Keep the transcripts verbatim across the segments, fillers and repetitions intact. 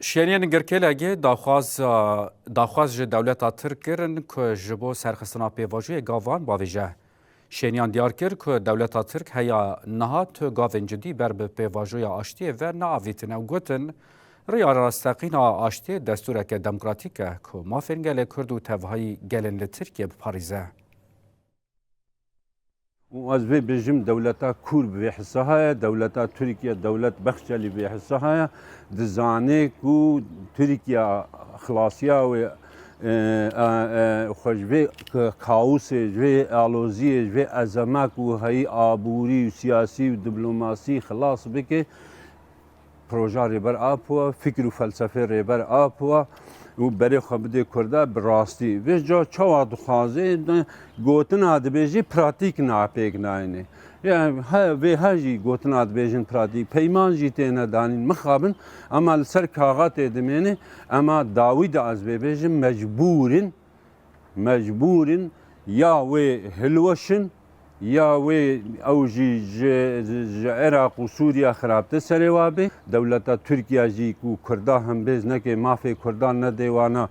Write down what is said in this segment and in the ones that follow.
Şêniyên Girkêlegê daxwaza, daxwaz ji dewleta Tirk kirin ku ji bo serxistina pêvajoyê gavan bavêje. Şêniyan diyar kir ku dewleta Tirk heya niha tu gavên cidî ber bi pêvajoya aştiyê ve neavêtine û gotin, riya rasteqîn a aştiyê destûreke demokratîk e ku mafên gelê Kurd û tevahî gelên li Tirkiyê biparêze. Û ez vê bêjim, dewleta Kûr bi vê hisa heye, dewleta Tirkiye, dewlet Bexçelî bi vê hisa heye, dizane ku Tirkiye xilasiya wê, e, e, e, xwe ji vê k-, kaosê, ji vê aloziyê, ji vê ezema ku heyî aborî û siyasî û diplomasî xilas bike. Proja Rêber Apo, fikr û felsefê Rêber Apo û berê xwe bidê Kurda bi rastî. Vê ca çawa dixwaze, gotina dibêjî pratîk na pêk nayêne. Ya, he, vê he jî gotina dibêjin pratîk. Peyman jî têne danîn, mixabin, ema li ser kaxa tê dimêne, ema dawî de ez vê bêjim, mecbûr in, mecbûr in ya wê hilweşin, ya wê ew jî ji, ji, ji Iraq û Sûriya xirabtir serê wa bê. Dewleta Tirkiye jî ku Kurda hembêz neke, mafê Kurdan nedê wana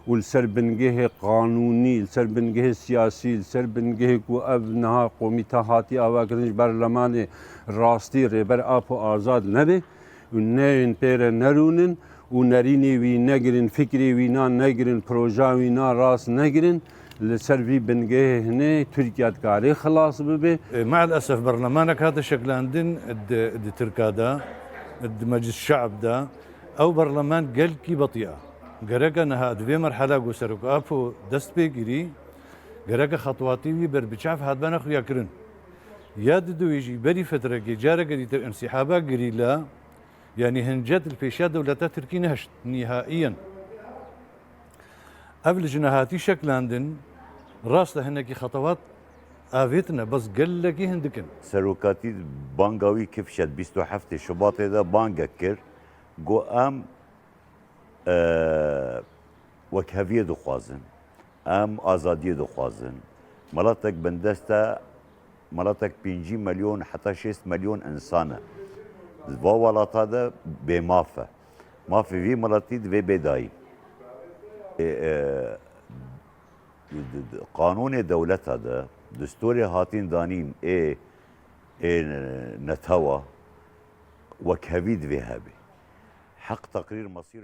û li ser bingehê qanûnî, li ser bingehê siyasî, li ser bingehê ku ev niha komîte hatî avakirin ji berlemanê rastî Rêber Apo azad nebe û neyên pê re nerûnin û nerînê wî negirin, fikrê wî na negirin, proja wî na rast negirin, li ser vî bingehê hinê Tirkiye dikarê xilas bibe. E, me'el esef berlemanek hate şeklendin di, di Tirka de, di Meclis Şe'b de. Ew berleman gelkî betî ya. Gereke niha di vê merhela ku Serok Apo dest pê kirî, gereke xetwatî wî ber bi çav hatbene xuyakirin. Ya didûyê jî berî fetrekê careke dîtir însîhaba gerîla, yanî hincet li pêşiya dewleta Tirkî nehişt nihaiyen. Ev li jina hatî şeklendin, rast e hinekî xetewat avêtine, bes gelekî hindik in. Serokatî banga wî kifşet bîst û heftê Şubatê de bangek kir, got, em, e, wekheviyê dixwazin, em azadiyê dixwazin. Miletek bindest e, miletek pêncî milyon heta şêst milyon însan e. Va welata de bêmaf e. Mafê vî miletî divê bê dayîn. Ê, e, di, di, qanûnê dewleta de, destûrê hatîn danîn ê, ê netewa wekhevî divê hebe. Heq teqrîr mesîr